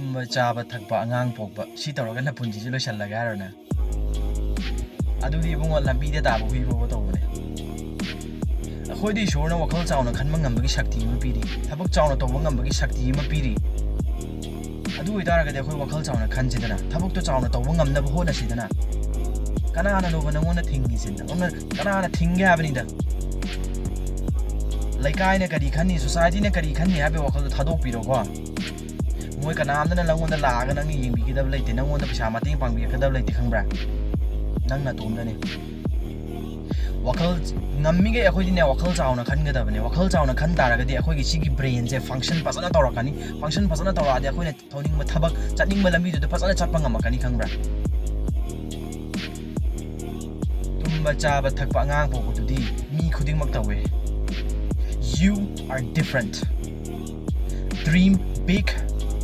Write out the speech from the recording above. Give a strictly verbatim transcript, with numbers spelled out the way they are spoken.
ꯇꯨꯝꯕ, ꯆꯥꯕ, ꯊꯛꯄ, ꯑꯉꯥꯡ ꯄꯣꯛꯄ, ꯁꯤ ꯇꯧꯔꯒ ꯅꯄꯨꯟꯁꯤꯁꯦ ꯂꯣꯏꯁꯜꯂꯒꯦ ꯍꯥꯏꯔꯣꯅꯦ? ꯑꯗꯨꯗꯤ ꯏꯕꯨꯡꯉꯣ, ꯂꯝꯕꯤꯗ ꯇꯥꯕ ꯍꯨꯏ ꯐꯥꯎꯕ ꯇꯧꯕꯅꯦ꯫ ꯑꯩꯈꯣꯏꯗꯤ ꯏꯁꯣꯔꯅ ꯋꯥꯈꯜ ꯆꯥꯎꯅ ꯈꯟꯕ ꯉꯝꯕꯒꯤ ꯁꯛꯇꯤ ꯑꯃ ꯄꯤꯔꯤ, ꯊꯕꯛ ꯆꯥꯎꯅ ꯇꯧꯕ ꯉꯝꯕꯒꯤ ꯁꯛꯇꯤ ꯑꯃ ꯄꯤꯔꯤ꯫ ꯑꯗꯨ ꯑꯣꯏꯇꯥꯔꯒꯗꯤ ꯑꯩꯈꯣꯏ ꯋꯥꯈꯜ ꯆꯥꯎꯅ ꯈꯟꯁꯤꯗꯅ, ꯊꯕꯛꯇꯣ ꯆꯥꯎꯅ ꯇꯧꯕ ꯉꯝꯅꯕ ꯍꯣꯠꯅꯁꯤꯗꯅ꯫ ꯀꯅꯥꯅꯅꯣꯕ ꯅꯪꯉꯣꯟꯗ ꯊꯤꯡꯉꯤꯁꯦ? ꯅꯪꯉꯣꯟꯗ ꯀꯅꯥꯅ ꯊꯤꯡꯒꯦ ꯍꯥꯏꯕꯅꯤꯗ? ꯂꯩꯀꯥꯏꯅ ꯀꯔꯤ ꯈꯟꯅꯤ, ꯁꯣꯁꯥꯏꯇꯤꯅ ꯀꯔꯤ ꯈꯟꯅꯤ ꯍꯥꯏꯕꯒꯤ ꯋꯥꯈꯜꯗꯣ ꯊꯥꯗꯣꯛꯄꯤꯔꯣꯀꯣ꯫ ꯃꯣꯏ ꯀꯅꯥꯝꯇꯅ ꯅꯪꯉꯣꯟꯗ ꯂꯥꯛꯑꯒ ꯅꯪꯒꯤ ꯌꯦꯡꯕꯤꯒꯗꯕ ꯂꯩꯇꯦ, ꯅꯪꯉꯣꯟꯗ ꯄꯩꯁꯥ ꯃꯇꯦꯡ ꯄꯥꯡꯕꯤꯔꯛꯀꯗꯕ ꯂꯩꯇꯦ, ꯈꯪꯕ꯭ꯔꯥ? ꯅꯪ ꯅꯇꯣꯝꯗꯅꯦ꯫ ꯋꯥꯈꯜ ꯉꯝꯃꯤꯈꯩ ꯑꯩꯈꯣꯏꯗꯤꯅꯦ, ꯋꯥꯈꯜ ꯆꯥꯎꯅ ꯈꯟꯒꯗꯕꯅꯦ꯫ ꯋꯥꯈꯜ ꯆꯥꯎꯅ ꯈꯟ ꯇꯥꯔꯒꯗꯤ ꯑꯩꯈꯣꯏꯒꯤ ꯁꯤꯒꯤ ꯕ꯭ꯔꯦꯟꯁꯦ ꯐꯪꯁꯟ ꯐꯖꯅ ꯇꯧꯔꯛꯀꯅꯤ꯫ ꯐꯪꯁꯟ ꯐꯖꯅ ꯇꯧꯔꯛꯑꯗꯤ ꯑꯩꯈꯣꯏꯅ ꯇꯧꯅꯤꯡꯕ ꯊꯕꯛ, ꯆꯠꯅꯤꯡꯕ ꯂꯝꯕꯤꯗꯨꯗ ꯐꯖꯅ ꯆꯠꯄ ꯉꯝꯃꯛꯀꯅꯤ, ꯈꯪꯕ꯭ꯔꯥ? ꯇꯨꯝꯕ, ꯆꯥꯕ, ꯊꯛꯄ, ꯑꯉꯥꯡ ꯄꯣꯛꯄꯗꯨꯗꯤ ꯃꯤ ꯈꯨꯗꯤꯡꯃꯛ ꯇꯧꯋꯦ꯫ You are different. Dream big,